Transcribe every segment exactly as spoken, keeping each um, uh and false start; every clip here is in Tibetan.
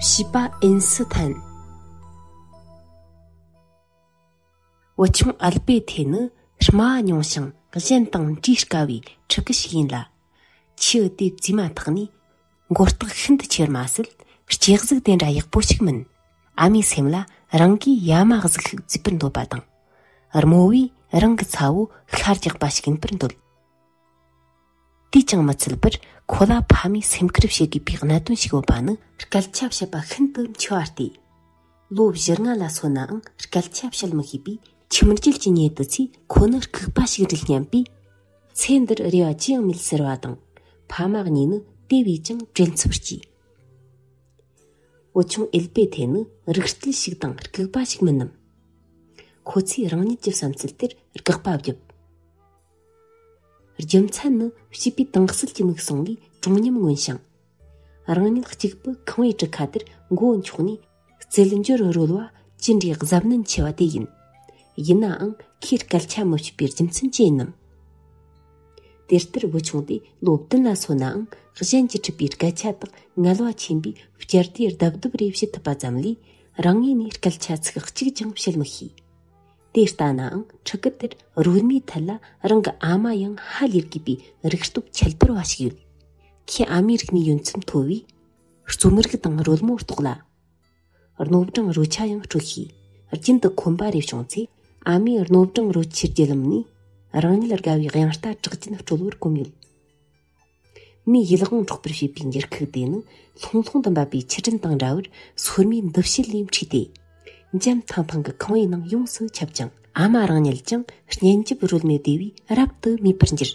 བྱིས་པ་ཨིན་སི་ཐན། བུ་ཆུང་ཨལ་པེ་ཐེ་ནི་སྨྲ་བ་ཉུང་ཞིང་གཞན་དང་འདྲིས་དཀའ་བའི་ཕྲུ་གུ་ཞིག་ཡིན་ལ། ཆུ་དེ་བརྫིས་མ་ཐག་ནས་མགོ་སྟག་ཤིན་ཏུ་ཆེར་མ་ཟད། སྐྱེ་གཟུགས་དེ་འདྲ་ཡག་པོ་ཞིག་མིན། ཨ་མའི་སེམས་ལ་རང་གིས་ཡ་མ་གཟུགས་ཤིག་བརྫིས་པར་འདོད་པ་དང་། རྨོ་བོས་རང་གི་ཚ་བོ་ཤ་རྒྱགས་པ་ཞིག་ཡིན་པར་འདོད། དེས་ཀྱང་མི་ཚད་པར། ཁོ་ལ་ཕ་མའི་སེམས་ཁུར་བྱེད་དགོས་པའི་གནད་དོན་ཞིག་ཡོད་པ་ནི། སྐད་ཆ་བཤད་པ་ཤིན་ཏུ་འཆི་བ་སྟེ། ལོ་བཞི་ལྔ་ལ་སོན་ནའང་སྐད་ཆ་བཤད་མི་ཤེས་པས། ཁྱིམ་རྒྱུད་ཀྱི་ཉེ་དུ་ཚོས་ཁོ་ནི་ལྐུགས་པ་ཞིག་རེད་སྙམ་པས། ཚེ་འདིར་རེ་བ་ཅི་ཡང་མེད་ཟེར་བ་དང་། ཕ་མ་གཉིས་ནི་དེ་བས་ཀྱང་བྲེལ་འཚུབ་སྐྱེས། བུ་ཆུང་ཨེལ་པེ་ཐེ་ནི་རིག་རྩལ་ཞིག་དང་ལྐུགས་པ་ཞིག་མིན་ནམ། ཁོ་ཚོས་རང་ཉིད་ཀྱི་བསམ་ཚུལ་དེར་དགག་པ་བརྒྱབ། རྒྱུ་མཚན་ནི་བྱིས་པའི་དྭངས་གསལ་གྱི་མིག་ཟུང་ལས་དྲང་སྙོམས་མངོན་ཞིང་། རང་ཉིད་གཅིག་པུ་ཁང་བའི་གྲུ་ཁ་དེར་མགོ་འཁྱོག་ནས་རྩེད་འཇོར་རོལ་བ་ཅི་འདྲའི་གཟབ་ནན་ཆེ་བ་དེ་ཡིན། ཡིན་ནའང་ཁོས་སྐད་ཆ་མི་བཤད་པའི་རྒྱུ་མཚན་ཅི་ཡིན་ནམ། དེ་ལྟར་བུ་ཆུང་དེ་ལོ་བདུན་ལ་སོན་ནའང་གཞན་གྱིས་ཁྲིད་པའི་སྐད་ཆ་དག་ངལ་བ་ཆེན་པོས་བསྐྱར་ཟློས་རྡབ་རྡབ་རེ་བྱེད་ཐུབ་པ་ཙམ་ལས། རང་ངོས་ནས་སྐད་ཆ་ཚིག་གཅིག་ཀྱང་བཤད་མི་ཤེས། དེ་ལྟ་ནའང་ཕྲུ་གུ་དེར་རོལ་མོའི་ཐད་ལ་རང་གི་ཨ་མ་ཡང་ཧ་ལས་དགོས་པའི་རིག་སྟོབས་ཁྱད་པར་བ་ཞིག་ཡོད། ཁོས་ཨ་མའི་རིག་གནས་ཡོན་ཚད་མཐོ་བས། རྩོམ་རིག་དང་རོལ་མོ་རྟོགས་ལ། རྣོ་སྦྲང་རོལ་ཆ་ཡང་དཀྲོལ་ཤེས། རྒྱུན་དུ་ཁོམ་པ་རེ་བྱུང་ཚེ། ཨ་མས་རྣོ་སྦྲང་རོལ་ཆའི་རྒྱུ་ལམ་ནས་རང་ཉིད་དགའ་བའི་དབྱངས་རྟ་གྲགས་ཅན་དཀྲོལ་བར་གོམས་ཡོད། མིའི་ཡིད་དབང་འཕྲོག་པར་བྱེད་པའི་འགྱུར་ཁུག་དེ་ནི་ལྷུང་ལྷུང་དུ་འབབ་པའི་ཆུ་ཕྲན་དང་འདྲ་བར་སོར་མོའི་འདུ་བྱེད་ལས་འཕྲོས་ཏེ། འཇམ་ཐང་ཐང་གི་ཁང་བའི་ནང་ཡོངས་སུ་ཁྱབ་ཅིང་། ཨ་མ་རང་ཉིད་ཀྱང་སྙན་འཇེབས་རོལ་མོའི་བདེ་བས་རབ་ཏུ་མོས་པར་འགྱུར།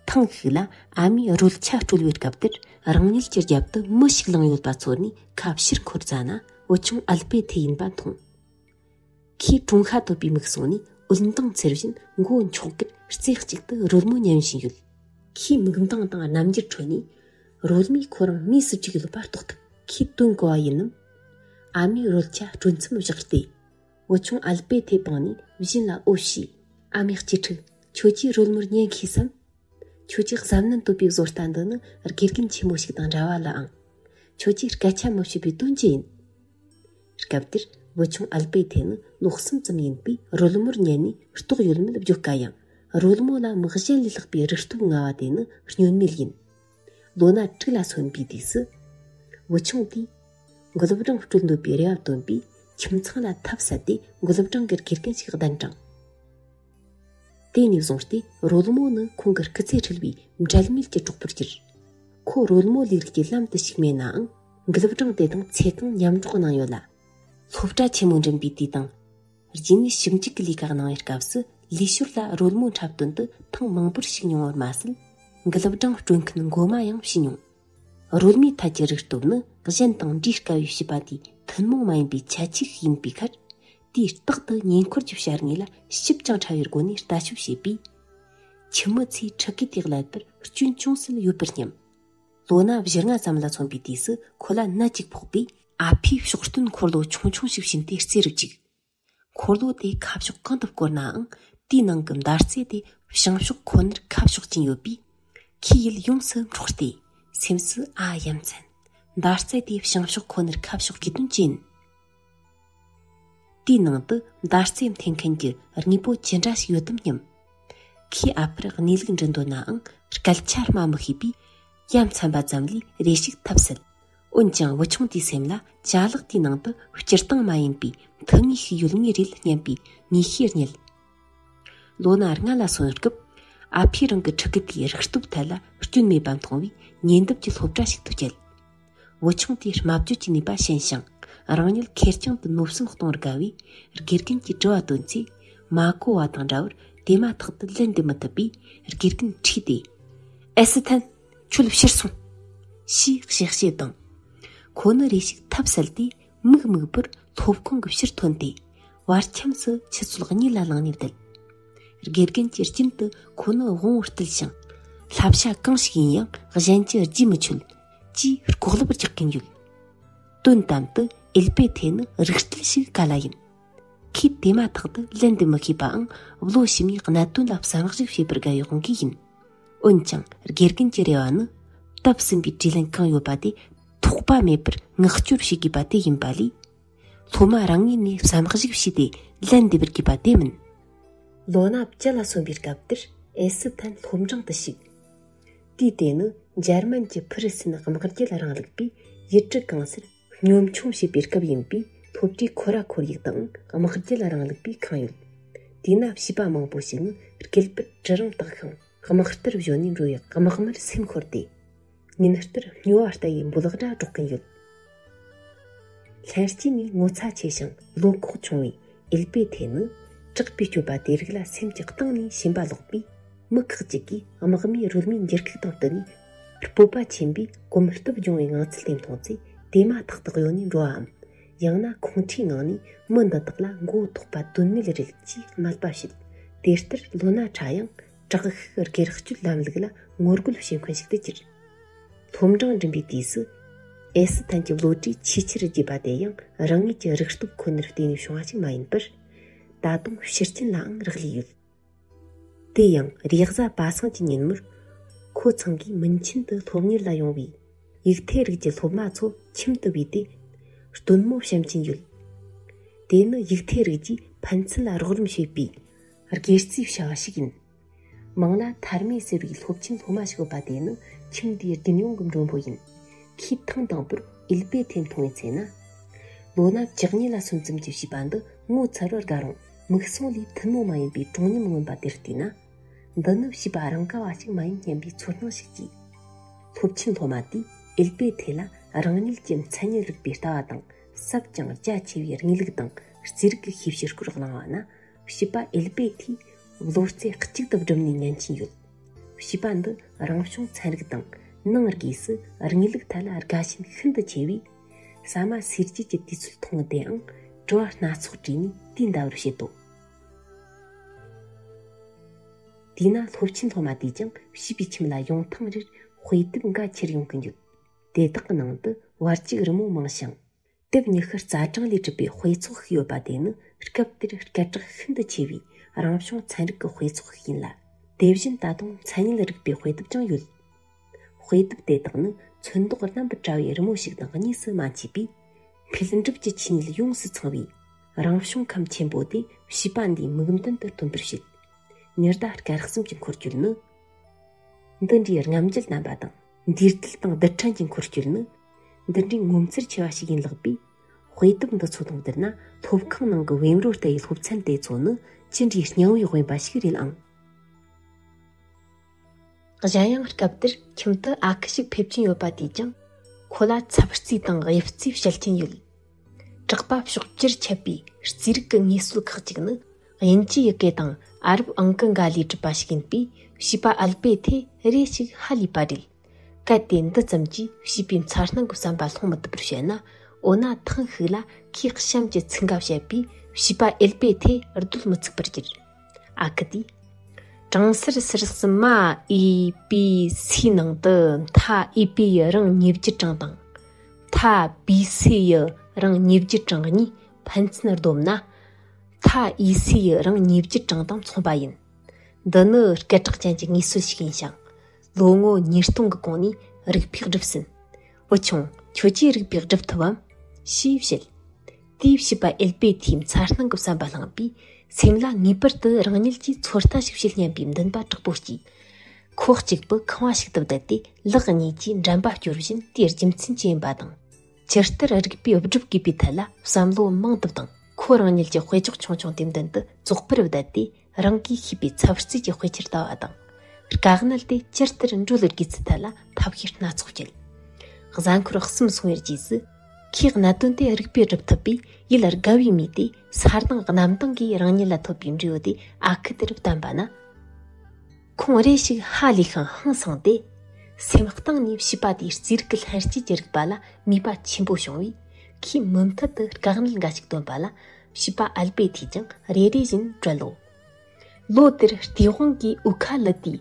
ཐེངས་ཤིག་ལ་ཨ་མས་རོལ་ཆ་དཀྲོལ་བའི་སྐབས་དེར་རང་ཉིད་ཀྱི་རྒྱབ་ཏུ་མི་ཞིག་ལངས་ཡོད་པ་ཚོར་ནས་ཁ་ཕྱིར་འཁོར་ཙ་ན་བུ་ཆུང་ཨལ་པེ་ཐེ་ཡིན་པ་མཐོང་། ཁོས་གྲུང་ཤ་དོད་པའི་མིག་ཟུང་ནས་འུར་མདངས་འཚེར་བཞིན་མགོ་འཁྱོག་གིས་རྩེ་གཅིག་ཏུ་རོལ་མོ་ཉན་བཞིན་ཡོད། ཁོས་མིག་མདངས་དང་རྣམ་འགྱུར་ཁྲོད་ནས་རོལ་མོས་ཁོ་རང་མུས་སུ་བཅུག་ཡོད་པ་རྟོགས་ཐུབ། ཁོས་དོན་གོ་བ་ཡིན་ནམ། ཨ་མས་རོལ་ཆ་དཀྲོལ་མཚམས་བཞག་སྟེ། བུ་ཆུང་ཨལ་པེ་ཐེ་པང་ནས་བཞིན་ལ་འོ་བྱས། ཨ་མའི་གཅེས་ཕྲུག་ཁྱོད་ཀྱིས་རོལ་མོར་ཉན་ཤེས་སམ། ཁྱོད་ཀྱི་གཟབ་ནན་དོད་པའི་བཟོ་ལྟ་འདི་ནི་དགེ་རྒན་ཆེན་མོ་ཞིག་དང་འདྲ་བ་ལའང་། ཁྱོད་ཀྱིས་སྐད་ཆ་མི་བཤད་པའི་དོན་ཅི་ཡིན། སྐབས་དེར་བུ་ཆུང་ཨལ་པེ་ཐེ་ནི་ལོ་གསུམ་ཙམ་ཡིན་པས་རོལ་མོར་ཉན་ནས་རྟོགས་ཡོད་མེད་བརྗོད་དཀའ་ཡང་། རོལ་མོ་ལ་མི་གཞན་ལས་ལྷག་པའི་རིག་སྟོབས་མངའ་བ་དེ་ནི་སྨྱོན་མེད་ཡིན། ལོ་ན་དྲུག་ལ་སོན་པའི་དུས་སུ། བུ་ཆུང་དེས་མགུལ་སྦྲང་དཀྲོལ་འདོད་པའི་རེ་བ་བཏོན་པས་ཁྱིམ་ཚང་ལ་ཐབས་བསལ་ཏེ་མགུལ་སྦྲང་གི་དགེ་རྒན་ཞིག་གདན་དྲངས། དེ་ནས་བཟུང་སྟེ་རོལ་མོ་ནི་ཁོང་གི་སྐུ་ཚེ་འཁྲུལ་བའི་འབྲལ་མེད་ཀྱི་གྲོགས་པོར་གྱུར། ཁོ་རོལ་མོ་ལས་རིགས་ཀྱི་ལམ་དུ་ཞུགས་མེད་ནའང་། མགུལ་སྦྲང་དེ་དང་ཚེ་གང་མཉམ་འགྲོགས་གནང་ཡོད་ལ། སློབ་གྲྭ་ཆེན་མོ་འགྲིམ་པའི་དུས་དང་། རྗེས་ནས་ཞིབ་འཇུག་གི་ལས་ཀ་གནང་བའི་སྐབས་སུ་ལས་ཞོར་ལ་རོལ་མོ་འཁྲབ་སྟོན་དུ་ཐེངས་མང་པོར་ཞུགས་མྱོང་བར་མ་ཟད། མགུལ་སྦྲང་དཀྲོལ་མཁན་མགོ་མ་ཡང་བྱས་མྱོང་། རོལ་མོའི་ཐད་ཀྱི་རིག་སྟོབས་ནི་གཞན་དང་འདྲིས་དཀའ་བའི་བྱིས་པ་དེའི་ཐུན་མོང་མ་ཡིན་པའི་ཁྱད་ཆོས་ཤིག་ཡིན་པའི་ཁར། དེས་རྟག་ཏུ་ཉེ་འཁོར་གྱི་བྱ་དངོས་ལ་ཞིབ་ཅིང་ཕྲ་བའི་སྒོ་ནས་ལྟ་ཞིབ་བྱེད་པས། ཁྱིམ་མི་ཚོས་ཕྲུ་གུ་དེ་བསླད་པར་སྐྱོན་ཅུང་ཟད་ཡོད་པར་སྙམ། ལོ་ན་བཞི་ལྔ་ཙམ་ལ་སོན་པའི་དུས་སུ་ཁོ་ལ་ནད་ཅིག་ཕོག་པས། ཨ་ཕས་གཤོག་སྟོན་འཁོར་ལོ་ཆུང་ཆུང་ཞིག་བྱིན་ཏེ་རྩེ་རུ་བཅུག། འཁོར་ལོ་དེ་ཁ་ཕྱོགས་གང་དུ་བསྐོར་ནའང་། དེའི་ནང་གི་མདའ་རྩེ་དེ་བྱང་ཕྱོགས་ཁོ་ནར་ཁ་ཕྱོགས་ཀྱིན་ཡོད་པས། ཁོའི་ཡིད་ཡོངས་སུ་འཕྲོག་སྟེ། སེམས་སུ་ཨ་ཡ་མཚན། མདའ་རྩེ་དེ་བྱང་ཕྱོགས་ཁོ་ནར་ཁ་ཕྱོགས་དགོས་དོན་ཅི་ཡིན། དེའི་ནང་དུ་མདའ་རྩེ་འཐེན་མཁན་གྱི་དངོས་པོ་ཅི་འདྲ་ཞིག་ཡོད་དམ་སྙམ། ཁོས་ཨ་ཕར་གནས་ལུགས་འདྲི་འདོད་ནའང་སྐད་ཆ་སྨྲ་མི་ཤེས་པས། ཡ་མཚན་པ་ཙམ་ལས་རེ་ཞིག་ཐབས་ཟད། འོན་ཀྱང་བུ་ཆུང་དེའི་སེམས་ལ་ཅ་ལག་དེའི་ནང་དུ་སྤྱིར་བཏང་མ་ཡིན་པའི་མཐུ་དངོས་ཤིག་ཡོད་ངེས་རེད་སྙམ་པའི་ངེས་ཤེས་རྙེད། ལོ་ན་ལྔ་ལ་སོན་སྐབས། ཨ་ཕས་རང་གི་ཕྲུ་གུ་དེའི་རིག་སྟོབས་ཐད་ལ་སྐྱོན་མེད་པ་མཐོང་བས། ཉེ་འདབས་ཀྱི་སློབ་གྲྭ་ཞིག་ཏུ་བསྐྱལ། བུ་ཆུང་དེས་སྨྲ་བརྗོད་ཀྱི་ནུས་པ་ཞན་ཞིང་། རང་ཉིད་ཁེར་རྐྱང་དུ་མནོ་བསམ་གཏོང་བར་དགའ་བས། དགེ་རྒན་གྱིས་དྲི་བ་བཏོན་ཚེ། མ་གོ་བ་དང་འདྲ་བར་དེ་མ་ཐག་ཏུ་ལན་འདེབས་མི་ཐུབ་པས། དགེ་རྒན་ཁྲིད་དེ། ཨེ་སི་ཐན། ཁྱོད་ཕྱིར་སོང་། ཞེས་གཤེ་གཤེ་དང་། ཁོ་ནི་རེ་ཞིག་ཐབས་ཟད་དེ། མིག་མིག་པོར་སློབ་ཁང་གི་ཕྱིར་ཐོན་ཏེ། བར་ཁྱམས་སུ་ཆུ་ཚོད་གཉིས་ལ་ལངས་ནས་བསྡད། དགེ་རྒན་གྱིས་རྒྱུན་དུ་ཁོ་ནི་དབང་བོར་བསྟུད་ཞིང་། བསླབ་བྱ་གང་ཞིག་ཡིན་ཡང་གཞན་གྱིས་བརྗེད་མི་ཆོད། ཅེས་ལྐོག་ལབ་རྒྱག་གིན་ཡོད། དོན་དམ་དུ་ཨེལ་པེ་ཐེ་ནི་རིག་རྩལ་ཞིག་ག་ལ་ཡིན། ཁོས་དེ་མ་ཐག་ཏུ་ལན་འདེབས་མི་ཤེས་པའང་བློ་ཞུམ་མའི་གནད་དོན་ལ་བསམ་གཞིག་བྱེད་པར་དགའ་བའི་དབང་གིས་ཡིན། འོན་ཀྱང་དགེ་རྒན་གྱི་རེ་བ་ནི་བཏབ་ཟིན་པའི་དྲིས་ལན་གང་ཡོད་པ་དེ་ ཕོག་པ་མེད་པར་མངགས་སྐྱོར་བྱེད་དགོས་པ་དེ་ཡིན་པ་ལས། སློབ་མ་རང་ངོས་ནས་བསམ་གཞིག་བྱས་ཏེ་ལན་འདེབས་དགོས་པ་དེ་མིན། ལོ་ན་བཅུ་ལ་སོན་པའི་སྐབས་དེར་ཨེ་སི་ཐན་སློབ་འབྲིང་དུ་ཞུགས། དུས་དེ་ནི་འཇར་མན་གྱི་ཕུ་རི་སིན་དམག་རྒྱལ་རིང་ལུགས་པས་ཡུལ་གྲུ་གང་སར་གཉོམ་ཆུང་བྱེད་པའི་སྐབས་ཡིན་པས། སློབ་གྲྭའི་ཁོ་ར་ཁོར་ཡུག་དང་དམག་རྒྱལ་རིང་ལུགས་པས་ཁེངས་ཡོད། དེས་ན་བྱིས་པ་མང་པོ་ཞིག་ནི་སྐྱེས་པར་གྲི་རིང་བཏགས་ཤིང་། དམག་རྟར་བཞོན་ནས་འགྲོ་བའི་དམག་མིར་སེམས་ཤོར་ཏེ། ཉིན་ལྟར་སྨྱོ་བ་ལྟ་བུའི་འབོད་སྒྲ་སྒྲོག་གིན་ཡོད། ལྷན་སྐྱེས་ནས་ངོ་ཚ་ཆེ་ཞིང་བློ་ཁོག་ཆུང་བའི་ཨེལ་པེ་ཐེ་ནི། གྲགས་པའི་སྤྱོད་པ་དེ་རིགས་ལ་སེམས་ཀྱི་གཏིང་ནས་ཞེན་པ་ལོག་པས། མི་ཁག་ཅིག་གིས་དམག་མིའི་རོལ་མོའི་འགྱུར་ཁུག་དང་བསྟུན་ནས། སྤོབས་པ་ཆེན་པོས་གོམ་སྟབས་སྦྱོང་བའི་ངང་ཚུལ་དེ་མཐོང་ཚེ། དེ་མ་ཐག་ཏུ་གཡོལ་ནས་འགྲོ་བའམ། ཡང་ན་ཁོང་ཁྲོའི་ངང་ནས་མི་འདི་དག་ལ་མགོ་ཐོགས་པ་དོན་མེད་རེད་ཅེས་དམད་པ་བྱེད། དེ་ལྟར་ལོ་ན་ཕྲ་ཡང་དྲག་ཤུགས་སྒེར་གཅོད་ལམ་ལུགས་ལ་ངོ་རྒོལ་བྱེད་མཁན་ཞིག་ཏུ་གྱུར། སློབ་འབྲིང་འགྲིམ་པའི་དུས་སུ། ཨེ་སི་ཐན་གྱི་བློ་གྲོས་ཆེས་ཆེར་རྒྱས་པ་དེ་ཡང་རང་ཉིད་ཀྱི་རིག་སྟོབས་ཁོ་ནར་བརྟེན་ནས་བྱུང་བ་ཞིག་མ་ཡིན་པར། ད་དུང་ཕྱི་རྐྱེན་ལའང་རག་ལས་ཡོད། དེ་ཡང་རེས་གཟའ་པ་སངས་ཀྱི་ཉིན་མོར། ཁོ་ཚང་གིས་མུན་ཆེན་དུ་སློབ་གཉེར་ལ་ཡོང་བའི་ཡིག་ཐེ་རིགས་ཀྱི་སློབ་མ་ཚོ་ཁྱིམ་དུ་བོས་ཏེ། སྟོན་མོ་བཤམས་ཀྱིན་ཡོད། དེ་ནི་ཡིག་ཐེ་རིགས་ཀྱིས་ཕན་ཚུན་ལ་རོགས་རམ་བྱེད་པའི་སྒེར་རྩིས་བྱ་བ་ཞིག་ཡིན། མིང་ལ་ཐར་མེ་ཟེར་བའི་སློབ་ཆེན་སློབ་མ་ཞིག་ཡོད་པ་དེ་ནི་ཁྱིམ་འདིའི་རྒྱུན་ཡོང་གི་མགྲོན་པོ་ཡིན། ཁོས་ཐེངས་དང་པོར་ཨེལ་པེ་ཐེ་མཐོང་བའི་ཚེ་ན། ལོ་ན་བཅུ་གཉིས་ལ་སོན་ཙམ་གྱི་བྱིས་པ་འདི་ངོ་མཚར་བར་དགའ་རུང་། མིག་ཟུང་ལས་ཐུན་མོང་མ་ཡིན་པའི་དྲང་སྙོམས་མངོན་པ་དེར་བལྟས་ན། འདི་ནི་བྱིས་པ་རང་ག་བ་ཞིག་མ་ཡིན་སྙམ་པའི་ཚོར་སྣང་ཞིག་སྐྱེས། སློབ་ཆེན་སློབ་མ་དེས་ཨེལ་པེ་ཐེ་ལ་རང་ཉིད་ཀྱི་མཚན་ཉིད་རིག་པའི་ལྟ་བ་དང་། ཟབ་ཅིང་རྒྱ་ཆེ་བའི་དངོས་ལུགས་དང་རྩིས་རིག་གི་ཤེས་བྱའི་སྐོར་གླེང་བ་ན། བྱིས་པ་ཨེལ་པེ་ཐེས་བློ་རྩེ་གཅིག་ཏུ་བསྒྲིམས་ནས་ཉན་གྱིན་ཡོད། བྱིས་པ་འདི་རང་བྱུང་ཚན་རིག་དང་ནང་སྒོས་སུ་དངོས་ལུགས་ཐད་ལ་དགའ་ཞེན་ཤིན་ཏུ་ཆེ་བས། ཟ་མ་ཟས་བཅུད་ཀྱི་དུས་ཚོད་མཐོང་དུས་ཨང་། དྲི་བ་སྣ་ཚོགས་དྲིས་ནས་དུས་འདའ་བར་བྱེད་དོ། དེས་ན་སློབ་ཆེན་སློབ་མ་དེས་ཀྱང་བྱིས་པའི་ཁྱིམ་ལ་ཡོང་ཐེངས་རེར་དཔེ་དེབ་འགའ་ཁྱེར་ཡོང་གིན་ཡོད། དེ་དག་གི་ནང་དུ་བར་གཅིག་རི་མོ་མང་ཞིང་། དེབ་ཉི་ཤུ་རྩ་གྲངས་ལས་གྲུབ་པའི་དཔེ་ཚོགས་ཤིག་ཡོད་པ་དེ་ནི་སྐབས་དེར་སྐད་གྲགས་ཤིན་ཏུ་ཆེ་བའི་རང་བྱུང་ཚན་རིག་གི་དཔེ་ཚོགས་ཤིག་ཡིན་ལ། དེ་བཞིན་ད་དུང་མཚན་ཉིད་རིག་པའི་དཔེ་དེབ་ཀྱང་ཡོད། དཔེ་དེབ་དེ་དག་ནི་ཚོན་མདོག་རྣམ་པར་བཀྲ་བའི་རི་མོ་ཞིག་དང་གཉིས་སུ་མ་མཆིས་པས། འཕེལ་འགྲིབ་ཀྱི་ཆོས་ཉིད་ཡོངས་སུ་ཚང་བའི་རང་བྱུང་ཁམས་ཆེན་པོ་དེ་བྱིས་པ་འདིའི་མིག་མདུན་དུ་སྟོན་པར་བྱེད། ཉི་ཟླ་སྐར་གསུམ་གྱི་འཁོར་སྐྱོད་ནི། འདི་འདྲའི་རྔམ་བརྗིད་ལྡན་པ་དང་། འདུས་སྡུད་དང་རྡུལ་ཕྲན་གྱི་འཁོར་སྐྱོད་ནི། འདི་འདྲའི་ངོ་མཚར་ཆེ་བ་ཞིག་ཡིན་ལགས་པས། དཔེ་དེབ་འདི་ཚོ་དང་བསྡུར་ན། སློབ་ཁང་ནང་གི་བེམ་རོ་ལྟ་བུའི་སློབ་ཚན་དེ་ཚོ་ནི་ཅི་འདྲའི་རྙིང་བའི་དབེན་པ་ཞིག་རེད་ཨང་། གཞན་ཡང་སྐབས་དེར་ཁྱིམ་དུ་ཨ་ཁུ་ཞིག་ཕེབས་ཀྱིན་ཡོད་པ་དེས་ཀྱང་། ཁོ་ལ་ཚབ་རྩིས་དང་དབྱིབས་རྩིས་བཤད་ཀྱིན་ཡོད། གྲགས་པ་ཕྱོགས་བཅུར་ཁྱབ་པའི་རྩིས་རིག་གི་དངོས་སྲོལ་ཁག་ཅིག་ནི། དབྱིན་ཇིའི་ཡི་གེ་དང་ཨ་རབ་ཨང་ཀི་འགའ་ལས་གྲུབ་པ་ཞིག་ཡིན་པས། བྱིས་པ་ཨལ་པེ་ཐེ་རེ་ཞིག་ཧ་ལས་པ་རེད། གལ་ཏེ་འདི་ཙམ་གྱིས་བྱིས་པའི་མཚར་སྣང་གི་བསམ་པ་སློང་མི་ཐུབ་པར་བཤད་ན། འོ་ན་ཐེངས་ཤིག་ལ་ཁོས་གཤམ་གྱི་ཚིག་འགའ་བཤད་པས། བྱིས་པ་ཨེལ་པེ་ཐེ་སྡོད་མི་ཚུགས་པར་གྱུར། ཨ་ཁུ་དེས། གྲངས་གསར་ཟུར་གསུམ་མ་ཨེ་པི་སི་ནང་དུ་མཐའ་ཨེ་པི་ཡི་རིང་ཉིས་བརྒྱ་གྲངས་དང་། མཐའ་བི་སི་ཡི་རིང་ཉིས་བརྒྱ་གྲངས་གཉིས་ཕན་ཚུན་བསྡོམས་ན། མཐའ་ཨེ་སི་ཡི་རིང་ཉིས་བརྒྱ་གྲངས་དང་མཚུངས་པ་ཡིན། འདི་ནི་སྐད་གྲགས་ཅན་གྱི་དངོས་སྲོལ་ཞིག་ཡིན་ཞིང་། ལོ་ངོ་ཉིས་སྟོང་གི་གོང་ནས་རིག་པས་བསྒྲུབས་ཟིན། འུ་ཆུང་ཁྱོད་ཀྱིས་རིག་པས་བསྒྲུབ་ཐུབ་བམ། ཞེས་བཤད། དེའི་བྱིས་པ་ཨེལ་པེ་ཐེའི་མཚར་སྣང་གི་བསམ་པ་བསླངས་པས། སེམས་ལ་ངེས་པར་དུ་རང་ཉིད་ཀྱིས་ཚོད་ལྟ་ཞིག་བྱེད་སྙམ་པའི་འདུན་པ་དྲག་པོ་སྐྱེས། ཁོ་གཅིག་པུ་ཁང་བ་ཞིག་ཏུ་བསྡད་དེ་ལག་གཉིས་ཀྱིས་འགྲམ་པ་སྐྱོར་བཞིན་དེའི་རྒྱུ་མཚན་ཅི་ཡིན་པ་དང་། ཇི་ལྟར་རིག་པས་བསྒྲུབ་དགོས་པའི་ཐད་ལ་བསམ་བློ་མང་དུ་བཏང་། ཁོ་རང་ཉིད་ཀྱི་དཔེ་ཅོག་ཆུང་ཆུང་དེའི་མདུན་དུ་རྫོགས་པར་བསྡད་དེ། རང་གིས་ཤེས་པའི་ཚབ་རྩིས་ཀྱི་དཔེ་ཆར་ལྟ་བ་དང་། དཀའ་གནད་དེ་ཇི་ལྟར་འགྲོ་ལ་དགོས་ཚུལ་ཐད་ལ་ཐབས་ཤེས་སྣ་ཚོགས་སྤྱད། གཟའ་འཁོར་གསུམ་སོང་བའི་རྗེས་སུ། ཁོས་གནད་དོན་དེ་རིག་པས་སྒྲུབ་ཐུབ་པས་ཡིད་ལ་དགའ་བའི་མོས་དེ་ས་དང་གནམ་དྭངས་ཀྱིས་རང་ཉིད་ལ་ཐོབ་པའི་འབྲས་བུ་དེ་ཨ་ཁུ་དེར་བསྟན་པ་ན། ཁོང་རེ་ཞིག་ཧ་ལས་ཤིང་ཧང་སངས་ཏེ། སེམས་གཏིང་ནས་བྱིས་པ་དེའི་རྩིས་རིག་གི་ལྷན་སྐྱེས་ཀྱི་རིག་པ་ལ་མོས་པ་ཆེན་པོ་བྱུང་བས། ཁོས་མུ་མཐུད་དུ་དཀའ་གནད་འགའ་ཞིག་བཏོན་པ་ལ། བྱིས་པ་ཨལ་པེ་ཐེས་ཀྱང་རེ་རེ་བཞིན་བྲེལ་ལོ། ལོ་དེར་སྟེས་དབང་གིས་ཨུ་ཁ་ལི་ཏིའི་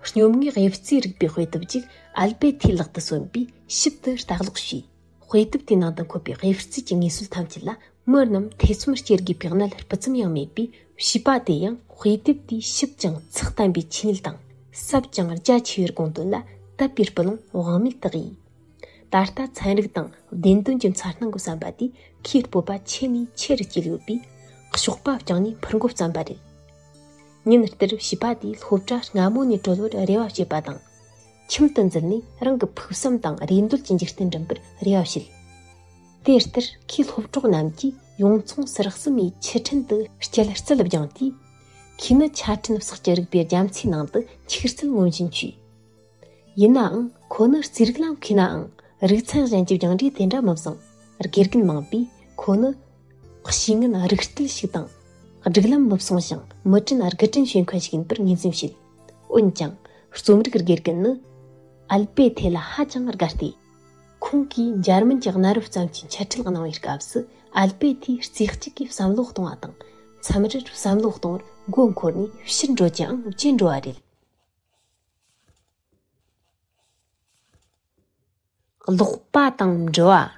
སྙོམས་ངོས་དབྱིབས་རྩིས་རིག་པའི་དཔེ་དེབ་ཅིག་ཨལ་པེ་ཐེའི་ལག་ཏུ་སོན་པས་ཞིབ་ཏུ་ལྟ་ཀློག་བྱས། དཔེ་དེབ་དེའི་ནང་དུ་འཁོད་པའི་དབྱིབས་རྩིས་ཀྱི་དངོས་སྲོལ་ཐམས་ཅད་ལ་མི་རྣམས་ཐེ་ཚོམ་སྐྱེ་དགོས་པའི་གནད་སྤུ་ཙམ་ཡང་མེད་པས། བྱིས་པ་དེ་ཡང་དཔེ་དེབ་དེའི་ཞིབ་ཅིང་ཚགས་དམ་པའི་ཆོས་ཉིད་དང་། ཟབ་ཅིང་རྒྱ་ཆེ་བའི་དགོངས་དོན་ལ་དད་པའི་སྤུ་ལོང་དབང་མེད་དུ་གཡོས། ད་ལྟ་ཚན་རིག་དང་བདེན་དོན་གྱི་མཚར་སྣང་གི་བསམ་པ་དེས་ཁོའི་སྤོབས་པ་ཆེ་ནས་ཆེ་རུ་སྐྱེད་ཡོད་པས། གཤོག་པ་བརྐྱངས་ནས་འཕུར་འགོ་བརྩམས་པ་རེད། ཉིན་ལྟར་བྱིས་པ་དེས་སློབ་གྲྭ་སྔ་མོ་ནས་གྲོལ་བར་རེ་བ་བྱེད་པ་དང་། ཁྱིམ་དུ་འཛུལ་ནས་རང་གི་ཕུགས་བསམ་དང་རེ་འདོད་ཀྱི་འཇིག་རྟེན་འགྲིམ་པར་རེ་བ་བྱེད། དེ་ལྟར་ཁོའི་སློབ་གྲོགས་རྣམས་ཀྱིས་ཡོངས་མཚུངས་སུ་རགས་ཙམ་གྱི་ཆུ་ཕྲན་དུ་སྐྱེད་རྩལ་སྦྱངས་ཏེ། ཁོས་ནི་ཆ་ཕྲན་བསགས་ཀྱི་རིག་པའི་རྒྱ་མཚོའི་ནང་དུ་འཁྱུག་རྩལ་མངོན་བཞིན་བྱས། ཡིན་ནའང་ཁོ་ནི་རྩིས་རིག་ལ་མཁས་ནའང་། རིག་ཚན་གཞན་གྱི་སྦྱངས་འབྲས་དེ་འདྲ་མི་བཟང་། དགེ་རྒན་མང་པོས་ཁོ་ནི་གཤིས་ངན་རིག་རྟུལ་ཞིག་དང་། སྒྲིག་ལམ་མི་བསྲུང་ཞིང་མི་དྲན་དགུ་དྲན་བྱེད་མཁན་ཞིག་ཡིན་པར་ངོས་འཛིན་བྱེད། འོན་ཀྱང་རྩོམ་རིག་དགེ་རྒན་ནི་ཨལ་པེ་ཐེ་ལ་ཧ་ཅང་དགའ་སྟེ། ཁོང་གིས་འཇར་མན་གྱི་གནའ་རབས་ཙམ་གྱི་འཆད་ཁྲིད་གནང་བའི་སྐབས་སུ། ཨལ་པེ་ཐེའི་རྩེ་གཅིག་གིས་བསམ་བློ་གཏོང་བ་དང་། མཚམས་རེར་བསམ་བློ་གཏོང་བར་མགོ་འཁོར་ནས་ཕྱིར་འགྲོ་རྒྱུའང་བརྗེད་འགྲོ་བ་རེད། ཀློག་པ་དང་འབྲི་བ།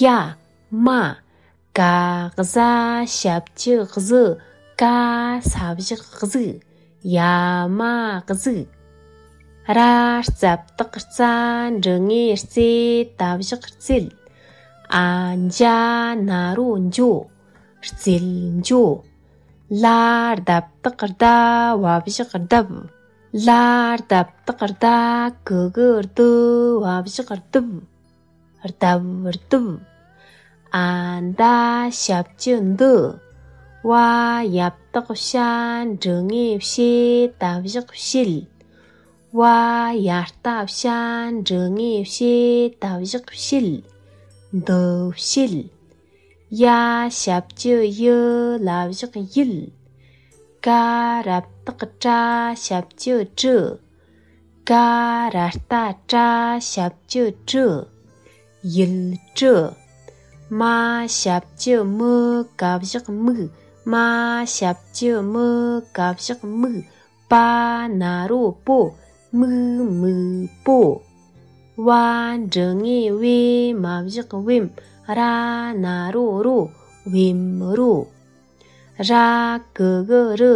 ཡ། མ། ག་ཟ་ཞབས་ཀྱུ་གཟུ། ཀ་ས་བཞག་གཟུགས། ཡ་མ་གཟུགས། ར་རྩ་བཏགས་རྩ། འགྲི་ངེ་རྩེ། ད་བཞག་རྩེད། ཨ་འཇ་ན་རོ་འཇོ། རྩེད་འཇོ། ལ་ལྡབ་བཏགས་ལྡ། བ་བཞག་ལྡབ། ལ་ལྡབ་བཏགས་ལྡ། གུ་གུ་ལྡུ། བ་བཞག་ལྡུབ། ལྡབ་ལྡུབ། ཨ་མདའ་ཞབས་ཀྱུ་མདུ། བ་ཡ་བཏགས་བྱ། འགྲི་ངེ་བྱེད། ད་བཞག་བྱེད། བ་ཡ་བཏགས་བྱ། འགྲི་ངེ་བྱེད། ད་བཞག་བྱེད། མདུ་བྱེད། ཡ་ཞབས་ཀྱུ་ཡུ། ལ་བཞག་ཡུལ། ཀ་ར་བཏགས་ཀྲ། ཞབས་ཀྱུ་ཀྲུ། ཀ་ར་བཏགས་ཀྲ། ཞབས་ཀྱུ་ཀྲུ། ཡུལ་ཀྲུ། མ་ཞབས་ཀྱུ་མུ། ག་བཞག་མུག། མ་ཞབས་ཀྱུ་མུ། ག་བཞག་མུག། པ་ན་རོ་པོ། མུག་མུག་པོ། བ་འགྲི་ངེ་བེ། མ་བཞག་བེམ། ར་ན་རོ་རོ། བེམ་རོ། ར་གུ་གུ་རུ།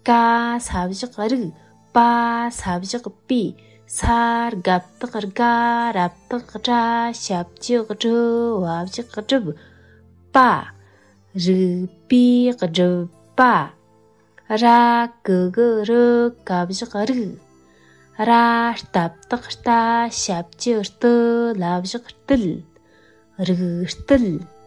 ཀ་ས་བཞག་རུག། པ་ས་བཞག་པི། ས་རྒ་བཏགས་སྒ། ར་བཏགས་སྒྲ། ཞབས་ཀྱུ་སྒྲུ། བ་བཞག་སྒྲུབ། པ། རུག་པའི་སྒྲུབ་པ། ར་གུ་གུ་རུ། ཀ་བཞག་རུག། ར་རྟ་བཏགས་རྟ། ཞབས་ཀྱུ་རྟུ། ལ་བཞག་རྟུལ། རུག་རྟུལ།